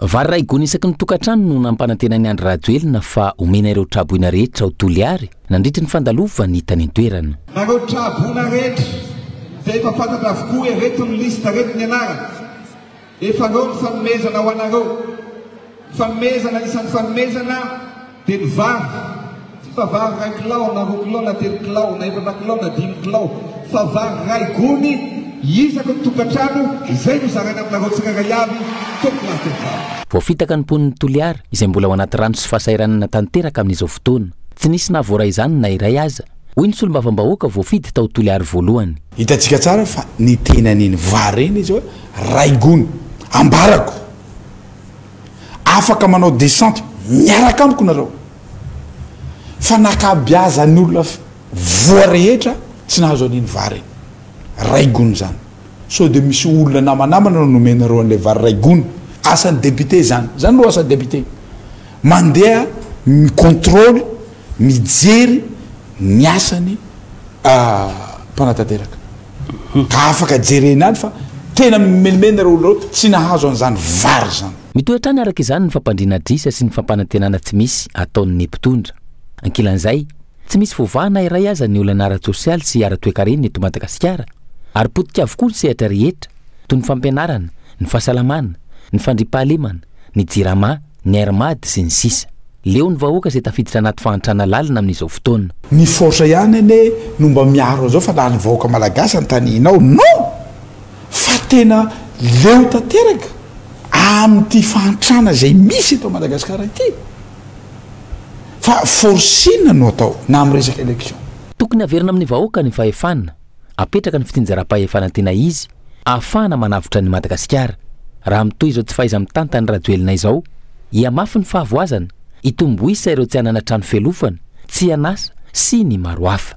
Vary iray gony isaky ny tokantrano no nampanantenain'i Andry Rajoelina fa homena ireo traboina rehetra ao Toliary nandritry ny fandalovany tany an-toerana. Nareo traboina rehetra dia efa fantatra avokoa hoe reto ny liste reto ny anarana. Efa reo ny fanomezana ho anareo. Ny fanomezana isan'ny fanomezana dia ny vary. Tsy fa vary iray kilao na roa kilao na telo kilao na efatra kilao na dimy kilao fa vary iray gony isaky ny tokantrano izay no zaraina aminareo tsirairay avy tompoko lahy tompoko vavy. Voafitaka ny mponin'i Toliara izay mbola ao anaty rano sy fahasahiranana tanteraka amin'izao fotoana. Tsy nisy nahavoaray izany na iray aza, hoy ny solombavambahoaka voafidy tao Toliary voalohany. Hitantsika tsara fa ny tenan'iny vary iny izy hoe ray gony. Ambarako, afaka manao descente miaraka amiko nareo fa nakabiazan'ny olona voa rehetra tsy nahazo an'iny vary iny. Ray gony zany. Sao de misy olona namanamana no nomenareo an'ilay vary ray gony. Asan'ny député zany. Zany no asan'ny député. Mandeha mi-contrôle, mijery ny asany mpanatanteraka. Ka afaka jerena any fa tena mimenomenona ireo olona ireo tsy nahazo an'izany vary izany. Mitohy hatrany araka izany ny fampandriana adrisa sy ny fampanantenana tsy misy ataon'ny mpitondra. Ankilan'izay, tsy misy voavaha na iray aza ny olana ara-tsosialy sy ara-toekarena eto Madagasikara ary potika avokoa ny sehatra rehetra toy ny fampianarana, ny fahasalamana, ny fandriampahalemana, ny jirama, ny Air Mad, sy ny sisa. Leo ny vahoaka izay tafiditra anaty fahantrana lalina amin'izao fotoana. Ny force ihany anie no mba miaro an'izao fa na ny vahoaka malagasy antaninao non! Fa tena leo tanteraka amin'ity fahantrana izay misy eto Madagascar ity. Fa force inona no atao na amin'ny resaka election? Tokony haverina amin'ny vahoaka ny fahefana, apetraka ny fitsinjaram-pahefana tena izy ahafahana manavotra an'i Madagasikara. Raha mitohy izao tsy fahaiza-mitantan'i Rajoelina izao, hihamafy ny fahavoazana, hitombo isa ireo tsy hanana trano fialofana, tsy an'asa, sy ny maro hafa.